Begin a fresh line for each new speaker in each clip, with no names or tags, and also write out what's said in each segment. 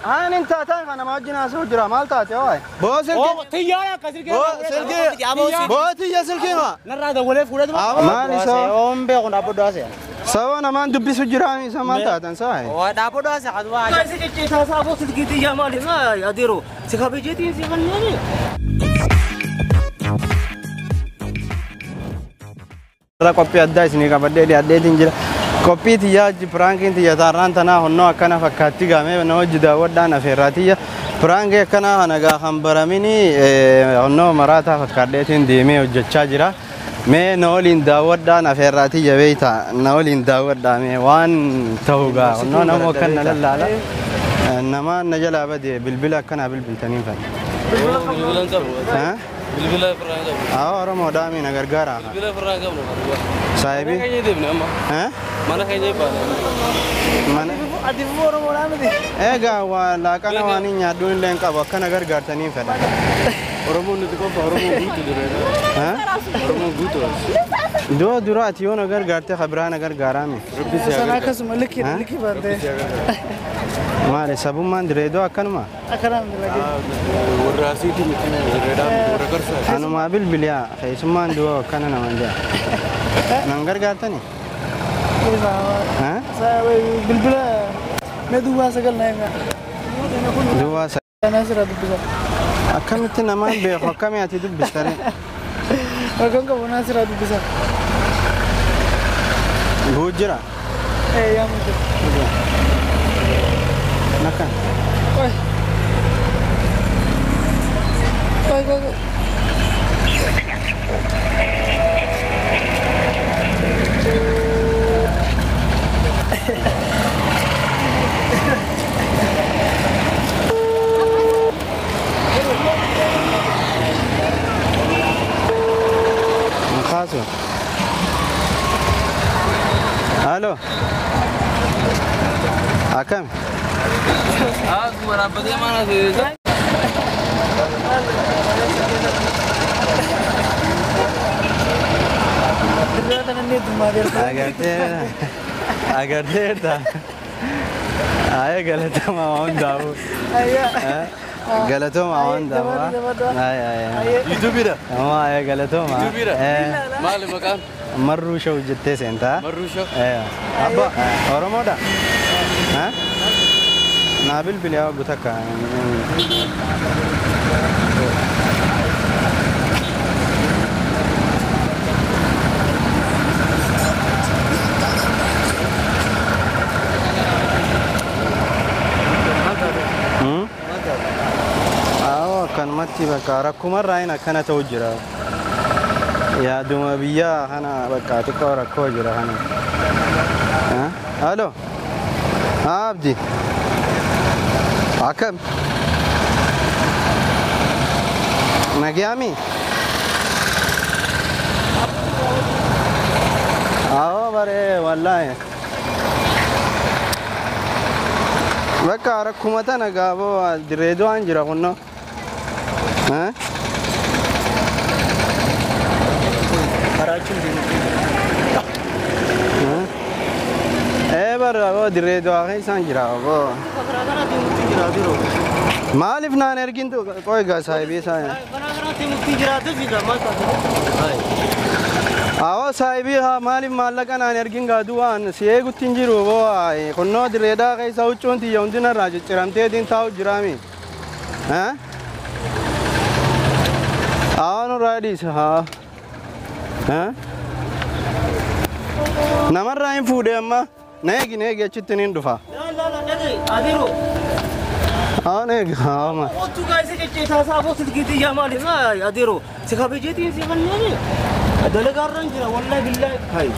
Aanin taataan kana wajjin haasa'u jira maal taate waay? Boo silkii.
Xiyyaara akka silkii.
Boo silkii. Boo xiyya silkii ma?
Narraa dawwalee fuudhatu.
Maal isa?
Oon beeku dhaabbadhu haasa'e.
Sababa namaan dubbisu jira isa maal taatan saa?
Waa dhaabbadhu haasa'e kan waa. Kasi cicciitaa saafoo silkii xiyyaa maali? Adeero si kabajeetiin si kanneen.
Qophii addaa isinii qabadhee dhiyaadheetiin jira. Qophii tiyyaa piraankiin tiyya taarraan tanaa honnoo akkana fakkaatti gaamee na hojii daawwadhaan afeerraa tiyya. Piraankii akkanaa kana gaa kan baramini honnoo maraataa fakkaadheetiin deemee hojjechaa jira. Mee na waliin daawwadhaan afeerraa tiyya beeyta na waliin daawwadhaa mee waan ta'u gaa honnoo nama akkan na lallaala. Namaan na jalaa bade bilbila akkanaa bilbiltaniin fadha.
Bilbila hin qabu. Bilbila firraa hin qabu.
Haa Oromoo daamii na gargaara.
Bilbila firraa hin qabnu.
Saahibii.
Mana keenya deemne amma. Mana keenya baane.
Mana.
Ati Oromoo miti.
Egaa waa laaqana waan hin nyaadhuun illee hin qabu akkana gargaartaniin fedha.
Oromoon nuti qofa Oromoon guutuu jira. Oromoon guutuu.
Doo duraati yoo na gargaarte kabiraa na gargaaraami.
Sana akkasuma likki likki baantee.
Maali sabummaan direedoo akkanuma?
Akkanaan dalagee.
Warra asiitii miti direedhaan warra garsaa.
Anumaa bilbiliyaa keessummaan du'oo akkana naman jaa. Nan gargaartani?
Bilbila mee duwwaa sagal na hima.
Duwwaa sagal.
Naa sirraa dubbisa.
Akkamitti namaan beeku akkamii ati dubbistare?
Rakkoon qabu naa sirraa dubbisa.
Buu jira?
Ee yaamu jira.
Nakan.
Oi. Oi, oi, oi.
Kaasu. Halo. Akkam?
Akkuma dhaabbatee maal haasa'e?
Agarteerta. Ayya galatoomaa waan hundaafuu. Galatoomaa waan hundaafuu.
Yuutuubiidha.
Ayya galatoomaa.
Yuutuubiidha. Maali maqaan?
Marruu sha'u jettee seentaa.
Marruu sha'u.
Abba Oromoodha. Naa bilbilee waggu takka. Akkanumatti bakka rakkumarraa hin akkana ta'u jira. Yaaduma biyyaa kana bakka xiqqoo rakkoo jira kana. Halo. Abdi. Akkam? Nagyaami? Awoo baree wallaahi. Bakka rakkuma tana gaaboo direedoo jira kunnoo. Ee barra boo dirree du'aa keessaan jira boo. Maaliif naan ergintu qoy gaa saahibii isaa. Awoo saahibii haa maaliif maallaqa naan ergin gaa du'aan si eegutti hin jiru boo kunnoo dirreedaa keessa huccuun tiyya hundinarraa cicciramteetiin taa'u jiraami. Awoo nurraa dhiisa haa. Namarraa hin fuudhe amma. Na eegi na eegi achitti niin dhufa.
Adeero.
Haa na eegi haa ma.
Otu gaayisa cicciitaa saafoo silkii xiyyaa maali? Adeero si kabajeetiin si kanneen dalagaarraan jira wallaahi billaahi. Hayi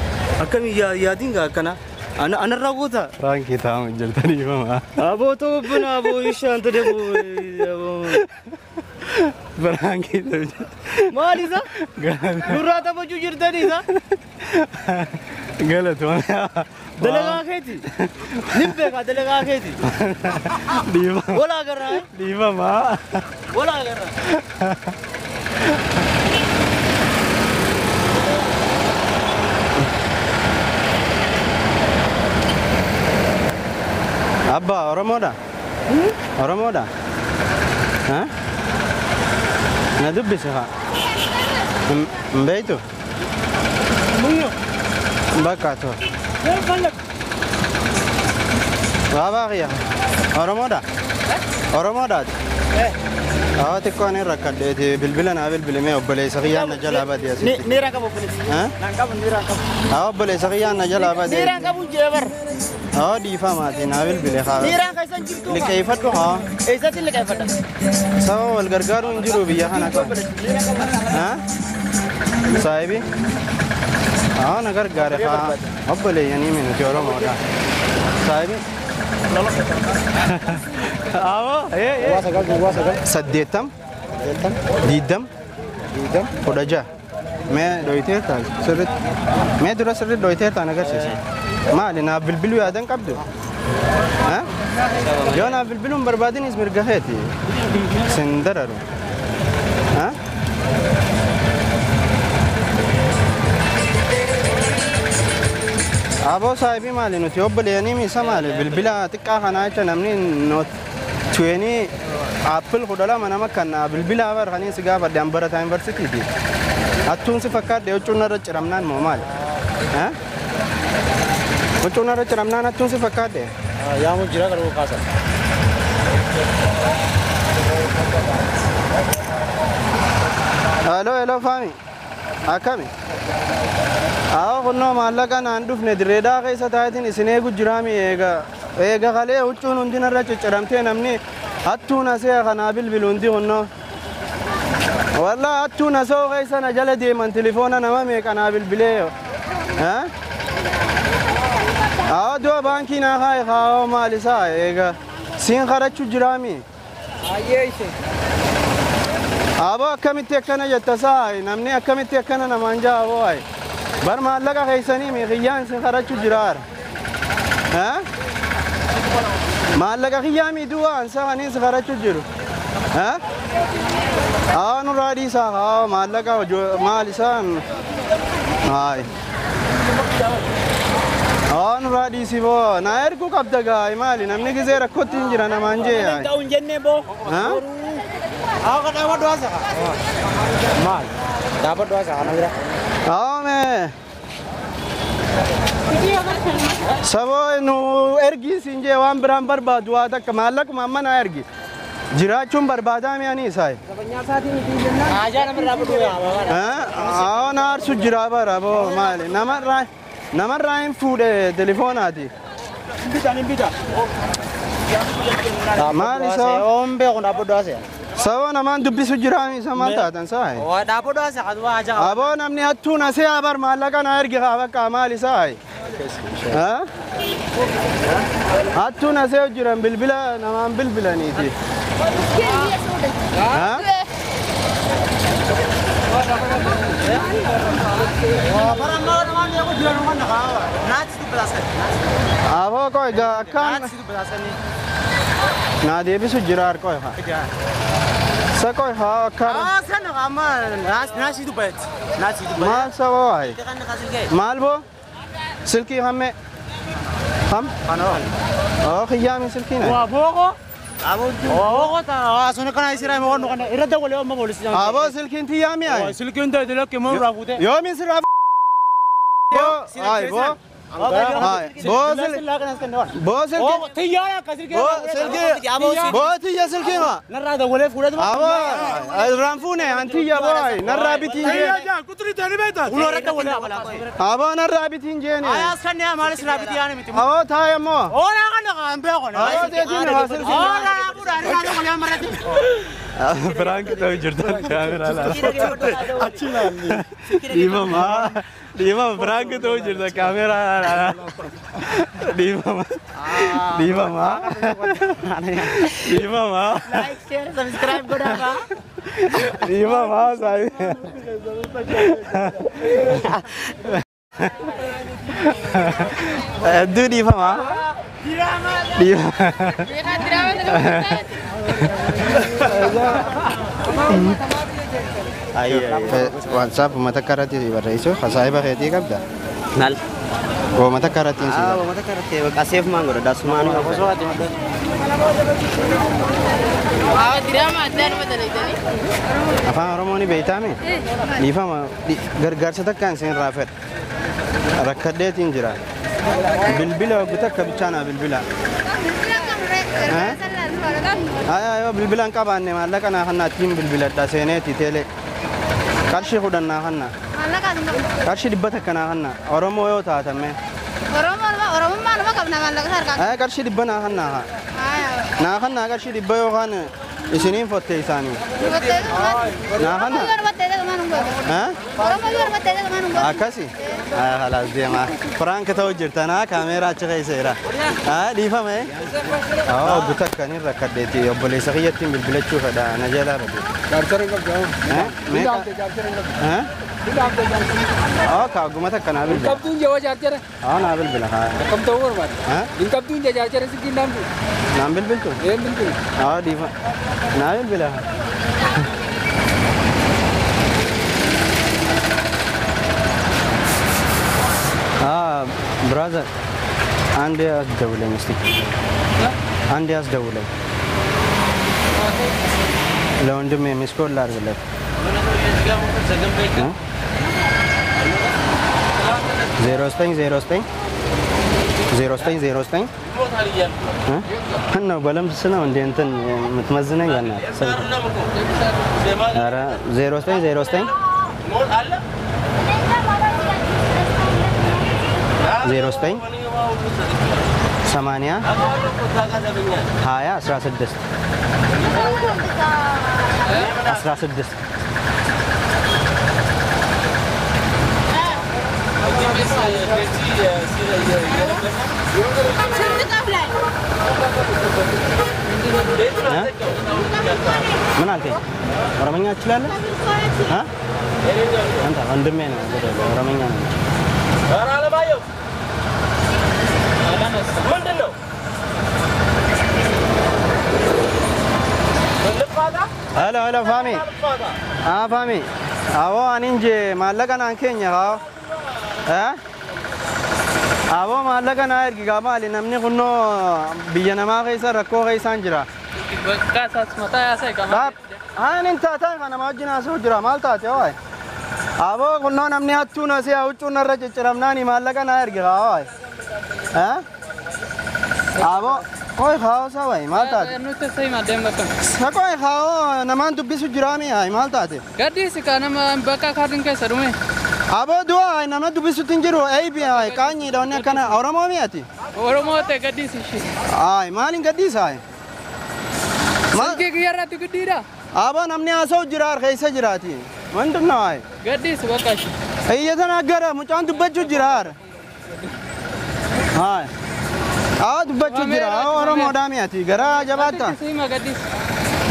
akkamii yaadiin gaa akkana. Anarraa goota.
Piraankii taa'amu jirtanii hima.
Aboo ta'uu buna aboo ishaan ta'e
Piraankii ta'u.
Maal isa? Nurraa taphachuu jirtanii isa?
Galatooma.
Dalagaa keeti. Ni beekaa dalagaa keeti.
Dhiifama.
Walaa agarraa.
Dhiifama.
Walaa agarraa.
Abbaa Oromoodha? Oromoodha? Na dubbisi haa. Hin beektu? Bakka too. Baabaa kiyya. Oromoodha? Oromoodhaati? Haa xiqqoo ani rakkadheeti bilbila naa bilbilimee obboleessa kiyyaan na jalaa badee asitti.
Niiraan qabu obboleessi. Naan qabu niiraan qabu.
Haa obboleessa kiyyaan na jalaa badee.
Niiraan qabu jee bar.
Haa dhiifamaati naa bilbile haa.
Niiraan keessan jirtu.
Liqeeffadhu haa.
Eessatti liqeeffadha?
Sababa wal gargaaruu hin jiru biyya kana qaba. Haa? Saahibi? Haa na gargaare haa. Obboleeyyanii minuti Oromoodha. Saahibi? Awoo, ee ee. 80 20 16. Mee dhoyiteerta sirriitti. Mee dura sirriitti dhoyiteerta na agarsiisa. Maali naaf bilbiluu yaadan qabdu? Yoo naaf bilbiluu hin barbaadinis mirga keeti. Sin dararu. Aboo saahibii maali nuti obboleeyanii miisa maali bilbila xiqqaa kanaa jecha namni noot 20 Apple 12 nama kana bilbila bar kaniin si gaafadhe an barataa yuunivarsiitiiti. Hattuun si fakkaadhe huccuun narra ciramnaan moo maali? Huccuun narra ciramnaan hattuun si fakkaadhe?
Yaamu jira garuu kaasa.
Hello hello faami. Akkami? Awwa kunnoo maallaqa naan dhufne dirreedaa keessa taayitiin isin eegu jiraami eega eega kalee huccuun hundi narra cicciramtee namni hattuun asee kanaa bilbilu hundi kunnoo. Wallaa hattuun asoo keessa na jala deeman tilifoona nama meeqa naa bilbilee. Awwa du'a baankii naa kaaye kaawwa maal isaa eega siin kadhachuu jiraami. Aboo akkamitti akkana jetta saa namni akkamitti akkana namaan jaa aboo ayi. Bar maallaqa keessanii mi kiyyaan sin kadhachuu jiraara. Maallaqa kiyyaa mi du'a ansa kaniin si kadhachuu jiru. Haa nurraa dhiisaa haa maallaqa maal isaan. Hayi. Haa nurraa dhiisi boo na erguu qabda gaa maali namni gizee rakkootti hin jira namaan jee.
Ta'u hin jennee boo.
Haa dhaabadhu haasa. Maal? Dhaabadhu haasa kana bira.
Haa mee. Saboo nu ergii siin jee waan biraan barbaadu waa takka maallaquma amma naa ergi. Jiraachuun barbaadaa mi'anii isaa.
Haajaa namarraa buduu yaa.
Haa na aarsu jiraa bara boo maali namarraa hin fuudhe telefoonaati.
Bita.
Maali saboo?
Oon beeku dhaabbadhu haasa.
Saboo namaan dubbisu jiraa isa maal taatan saa?
Dhaabbadhu haasa kan haajaa.
Aboo namni hattuun asee abar maallaqa naa ergi haa bakka maali isaa? Hattuun asee jiran bilbila namaan bilbilaniiti. Aboo koo egaa akkaan naa deebisu jira harkoo haa. Sakoo haa akkaan. Maal saboo hayi? Maal boo? Silkii hammee? Ham? Oo kiyyaami silkii na. Aboo silkiin tiyyaami hayi?
Silkiin ta'e lakkee moo irraa fuute?
Yoomiin sirraa Boo hayi boo. Boo silkii. Boo silkii.
Tiyyaara akka silkii.
Boo silkii. Boo tiyya silkii ma?
Narraa dawwalee fuudhatu.
Aboo irraan fuune antiyya boo hayi narraa bitiin jeen.
Uloo dawwalee abalaa.
Aboo narraa bitiin jeeni.
Ayaas kan yaa maalis irraa bitii yaani miti.
Aboo taa'e ammoo.
Oolaa kan kan beeku.
Aboo teetiin haa silkii.
Oolaa fuudhaa irraa dawwalee marratti.
Prank ta'u jirtan kaameraa laala. Achi laalli. Dhiifama. Dhiifama prank ta'u jirta kaameraa laala. Dhiifama. Dhiifama. Dhiifama.
Like, share, subscribe godhaa.
Dhiifama saayi.
Hedduu dhiifama. Dhiifama. WhatsApp mata irratti barreessu saahiba keetii qabda.
Maal?
Wooma takka irratti hin
Ah, wama takka irratti bakka seef maan godha daasumaan.
Afaan Oromoo ni beektaame? Dhiifama gargaarsa takkaan isin irraa fedha. Rakkadheetiin jira. Bilbila waggu takka bichaa naa bilbila. Ayaa yoo bilbila hin qabaanne maallaqa naa kannaa ittiin bilbiladha seeneeti teelee. Qarshii 10 naa kannaa. Qarshii 100 naa kannaa. Oromoo yoo taatame. Ayaa qarshii 100 naa kannaa haa. Naa kannaa qarshii 100 yookaan isiniin fotte isaanii. Naa kannaa. Akkasi? Halaas deemaa. Prank ta'u jirtanaa kaameeraa achi keessa jira. Dhiifame. Obbo takka ni rakkadheeti obboleessa kiyyattiin bilbilachuu fedha na jalaa bade.
Chaarjara hin qabdu.
Meeqa?
Chaarjara hin qabdu.
Kaaguma takka naa bilbila.
Qabduun jawaa chaarjara.
Naa bilbila.
Akkam ta'uu barbaada? Hin qabduun jaa chaarjara silkiin naan bilbilu.
Naan bilbiltu?
Een bilbilu.
Dhiifa. Naa bilbila. Brother, አንዴ አስደውለኝ እስቲ። አንዴ አስደውለኝ። ለወንድሜ missed call ላድርግለት። 09 09 09 09 ምነው በለምስ ነው እንዴ እንትን የምትመዝነኝ? በእናትህ ስልክ። ኧረ 09 09 09 80 20 16 16 ምን አልከኝ? ኦሮመኛ ትችላለህ? አንተ ወንድሜ ነው፣ ኦሮመኛ ነው።
ኧረ አለማየሁ ምንድን ነው?
Hello, hello, Fami. Fami. Awo anin je maallaqa naan keenya haa. Awoo maallaqa naa ergi gaa maali namni kunnoo biyya namaa keessa rakkoo keessaan jira. Anin taataan kana nama wajjin haasa'u jira maal taate waay. Awoo kunnoo namni hattuu na si'a huccuu narra cicciramnaani maallaqa naa ergi haa waay. Awoo qoy haawsa waay maal taate. Qoy haawoo namaan dubbisu jiraami haay maal taate.
Gaddisi ka nama bakka kaardiin keessa dhume.
Aboo du'a nama dubbisutti hin jiru eebi haay qaanyiidha wanni akkana Oromoo mi'ati.
Oromoo ta'e gaddisi ishee.
Haay maaliin gaddisa haay.
Silkii kiyya irratti guddiidha.
Aboo namni haasa'u jira keessa jiraati. ምንድን ነው አይ
Gaddisi bakka ishee.
እየተናገረ mucaan dubbachuu jira haay አዎ dubbachuu jira Oromoodhaa mi'ati gara jabaattaa.
Siima gaddisi.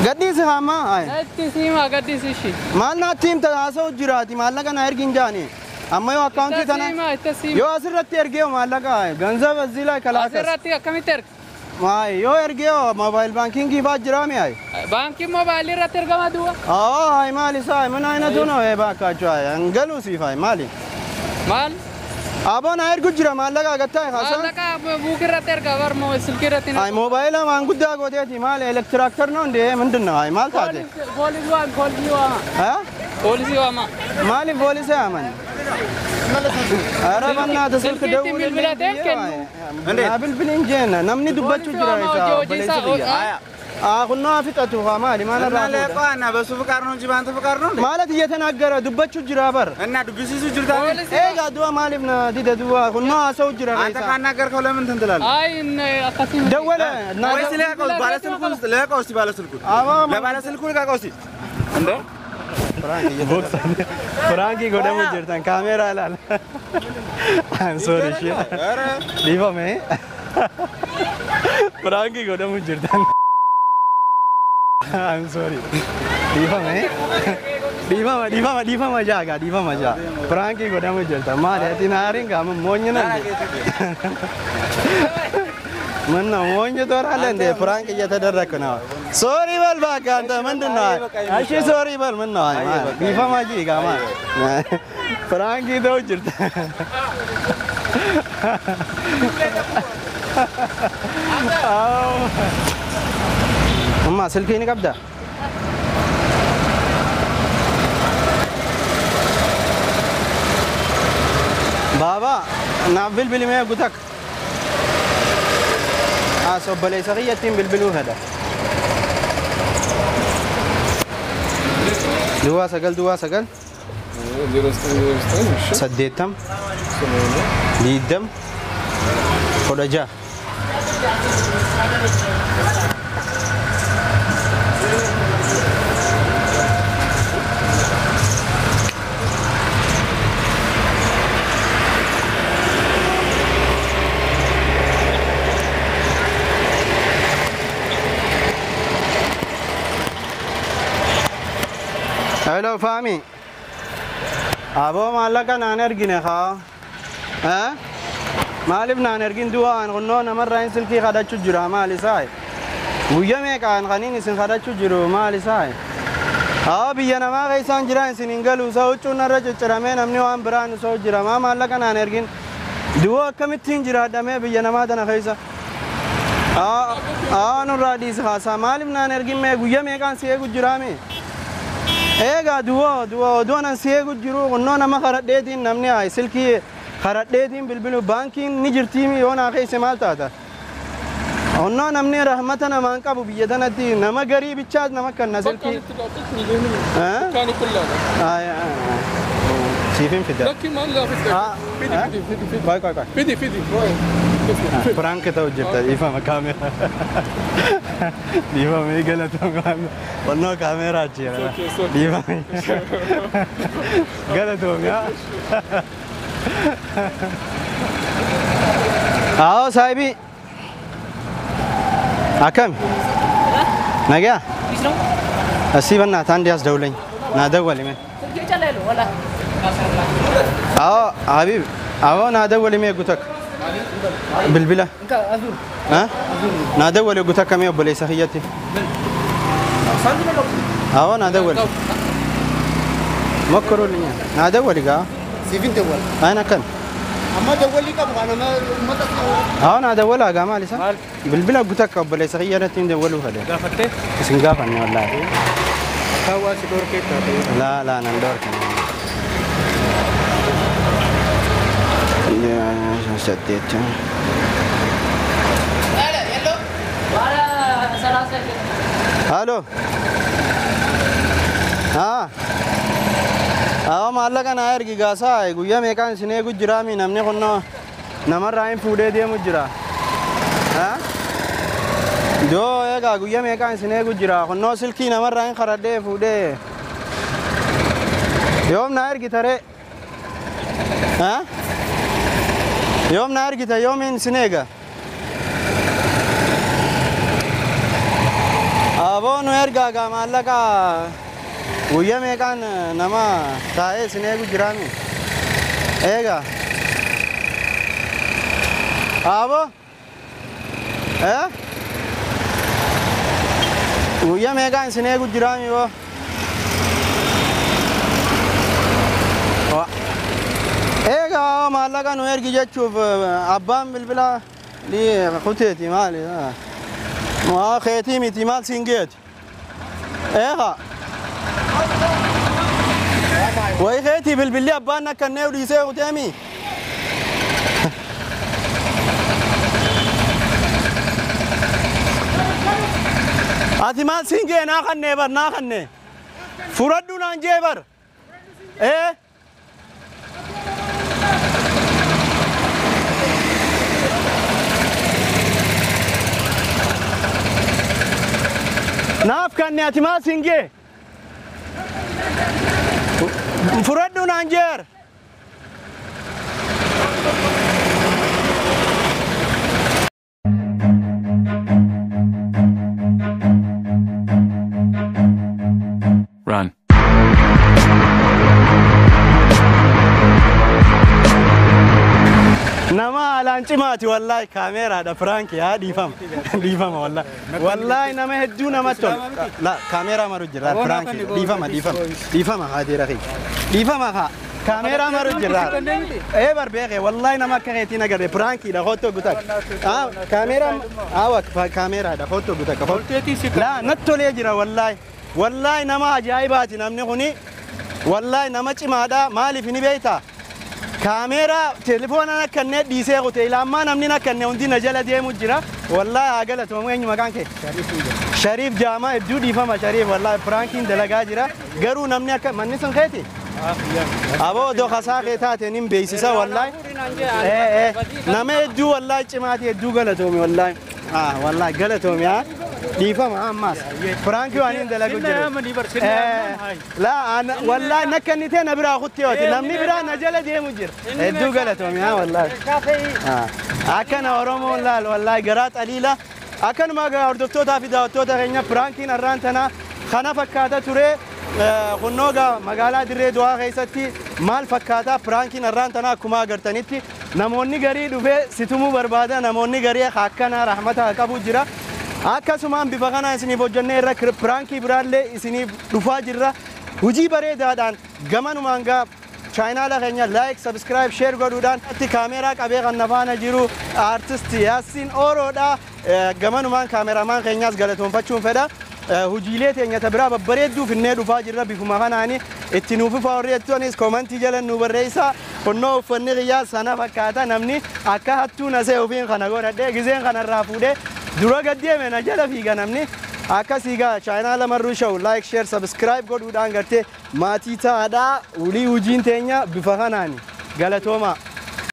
Gaddisi hamma haay.
Natti siima gaddisi ishee.
Maal naatti himta haasa'u jiraati maallaqa na ergi hin jaani. Amma yoo akkaawuntii tana yoo asirratti ergee maallaqa ገንዘብ እዚህ ላይ ከላከስ
Asirratti akkamitti erga?
አይ yoo ergee mobile banking faa jiraami አይ
Baankii moobaayilii irratti ergama du'a.
አዎ አይ maali isaa ምን አይነቱ ነው ይሄ እባካችሁ አይ እንገሉ ሲፍ አይ maali
Maal?
Aboon haa ergu jira maallaqa agattaa haasaa
Maallaqa buukii irratti erga bar moo silkii irratti.
አይ ሞባይል ማንጉዳ ጎቴቲ maali ኤሌክትራክተር ነው እንዴ ምንድን ነው አይ maal taate
Poolisii waama poolisii waama.
እ
Poolisii waama.
maali poolisii aman ኧረ በእናትህ ስልክ ደውልልኝ ና bilbilin jenna namni dubbachuu jira isa obboleessa kiyya kunnoo fixatu maali maal irraa
በሱ ፍቃድ ነው እንጂ በአንተ ፍቃድ ነው እንዴ?
ማለት እየተናገረ dubbachuu jira bar
እና dubbisiisu jirta
eega du'a maaliif na dida du'a kunnoo haasa'u jira
አንተ ካናገርከው ለምን እንትን ትላለህ?
አይ akkasii
ደወለ
ወይስ ልቀቀው፣ ባለስልኩን ልቀቀው እስኪ ባለስልኩን ለባለስልኩ ልቀቀው እስኪ እንዴ
Prank godhamu jirtan kaameeraa ilaala. I'm sorry ishee. Dhiifame. Prank godhamu jirtan. I'm sorry. Dhiifame. Dhiifama dhiifama dhiifama jaaga dhiifama jaa. Prank godhamu jirtan maali ati naariin qaama moonyi nan ምን ነው ሞኝ ትሆናለህ እንዴ? Prank እየተደረግክ ነው። Sorry በል እባክህ አንተ ምንድን ነው? እሺ sorry በል ምን ነው? Dhiifama jii qaama prank ta'u jirta. Amma silkii ni qabdaa? Baaba naaf bilbili mee gutak. As obboleessa kiyyattiin bilbiluu fedha. 09 09 80 20 16. Hello Fami. Aboo maallaqa naan ergine haa. Maaliif naan ergin du'aan kunnoo namarraa hin silkii kadhachuu jira maal isaa? Guyyaa meeqaan kaniin isin kadhachuu jiru maal isaa? Haa biyya namaa keessaan jira isin hin galu isa huccuun narra cicciramee namni waan biraan osoo jira maa maallaqa naan ergin? Du'oo akkamittiin jiraadhamee biyya namaa tana keessa? Haa nurraa dhiisi haasaa maaliif naan ergin mee guyyaa meeqaan si eegu jiraame? Egaa du'oo odoo nan si eegu jiru kunnoo nama kadhadheetiin namni haa silkii kadhadheetiin bilbilu baankiin ni jirtii yoo naa keessa maal taata? Onnoo namni rahmata namaan qabu biyya tanatti nama garii bichaas nama kanna silkii. Siifin fida. Qoy qoy qoy. Prank ta'u jirta dhiifama kaameeraa. Dhiifama galatoo kaameeraa. Onnoo kaameeraa jira. Dhiifama. Galatoo yaa. Haa saahibii. Akkam? Nagaa? Asii bannaa taan dhiyaas dawlany. Naa dawwali mee. Haa Habib. Awoo naa dawwali mee gutak. Bilbila. Naa dawwali gutak mee obboleessa kiyyatti. Awoo naa dawwali. Mokkoruu naa dawwali gaa.
Siifin dawwal.
Aan akkam?
Amma dawwalli qabu kana uummata.
Haa naa dawwalaa gaa maal isa? Bilbila gutakka obboleessa kiyyatti hin dawwaluu fedhe.
Gaafattee?
Isin gaafanne wallaahi.
Akka waa si dhorkee taate.
Laa laa nan dhorke. 8. Halo. Haa. Awwa maallaqa naa ergi gaasaa guyyaa meeqaan isin eegu jiraami namni kunnoo namarraa hin fuudhee deemu jira. Doo eegaa guyyaa meeqaan isin eegu jira kunnoo silkii namarraa hin karadhee fuudhee. Yoom naa ergita ree? Yoom naa ergita yoomiin isin eega? Aboo nu ergaa gaa maallaqa guyyaa meeqaan nama taa'ee isin eegu jiraami? Eegaa. Aboo? Guyyaa meeqaan isin eegu jiraami boo? Eegaa maallaqa nu ergi jechuuf abbaan bilbilaa kuteeti maali? Maa keetii miti maal siin geeti? Eegaa. Wayi keetii bilbilli abbaan akka inni dhiisee kuteemi? Ati maal siin gee naa kannee bar naa kannee. Furadhu naan jee bar. Naaf kanne ati maal siin gee? Furadhu naan jeer.
Run.
Nama haalaan cimaati wallaahi kaameeraadha Firaanki haa dhiifama dhiifama wallaahi wallaahi nama hedduu namatti tolu la kaameeraa maru jira Firaanki dhiifama dhiifama dhiifama haa deera kee dhiifama haa Kaameeraa maru jira. Ee bar beeke wallahi nama akka keetiin agarre piraankiidha koottoo gutak. Kaameeraa awa kaameeraadha koottoo gutak. Laa natti tolee jira wallahi. Wallahi nama ajaa'ibaati namni kuni. Wallahi nama cimaadha maaliif ni beektaa? Kaameeraa telefoonaan akka inni dhiisee kute ilaamaa namni akka inni hundi na jala deemu jira. Wallahi haa galatoomu eenyu maqaan kee? Shariif Jaamaa hedduu dhiifama Shariif wallahi piraankiin dalagaa jira. Garuu namni akka manni sun keeti? Aboo odoo kasaa kee taate nin beeksisa wallahi. Nama hedduu wallahi cimaati hedduu galatoomi wallahi. Wallahi galatoomi haa. Dhiifama ammas. Piraankii waan hin dalagu jiru. Laa wallahi nakka inni ta'e na biraa kutti yooti. Namni biraa na jala deemu jira. Hedduu galatoomi haa wallahi. Akkana Oromoon laal wallahi garaa xaliila. Akkanuma hordoftootaa fi daawwattoota keenya piraankiin har'aan tana kana fakkaata ture. Kunnoo gaa magaalaa Dirree Du'aa keessatti maal fakkaata piraankiin har'aan tana akkuma agartanitti namoonni garii dhufee situmuu barbaada namoonni garii akkana rahmata qabu jira. Akkasumaan bifa kanaan isiniif hojjennee irra piraankii biraallee isiniif dhufaa jirra. Hojii bareedaadhaan gamanumaan gaa chaayinaala keenya laayik, sabskiraayib, sheer godhuudhaan itti kaameeraa qabee kan na faana jiru aartist Yaasiin Ooroodha. Gamanumaan kaameramaan keenyaas galatoonfachuun fedha. Hojiilee teenya ta biraa babbareedduu finnee dhufaa jirra bifuma kanaani itti nuuf ifaa warri jettuunis koomantii jala nu barreessaa. Kunnoo uffanni kiyyaa sana fakkaata namni akka hattuu na se'e ofiin kana godhadhee gizeen kanarraa fuudhee dura gad deeme na jala fiiga namni. Akkasii gaa chaayinaala Marruu Show laayik, sheer, sabskiraayib godhuudhaan gartee maatii ta'aadhaa. Ulii hojiin teenya bifa kanaani galatooma.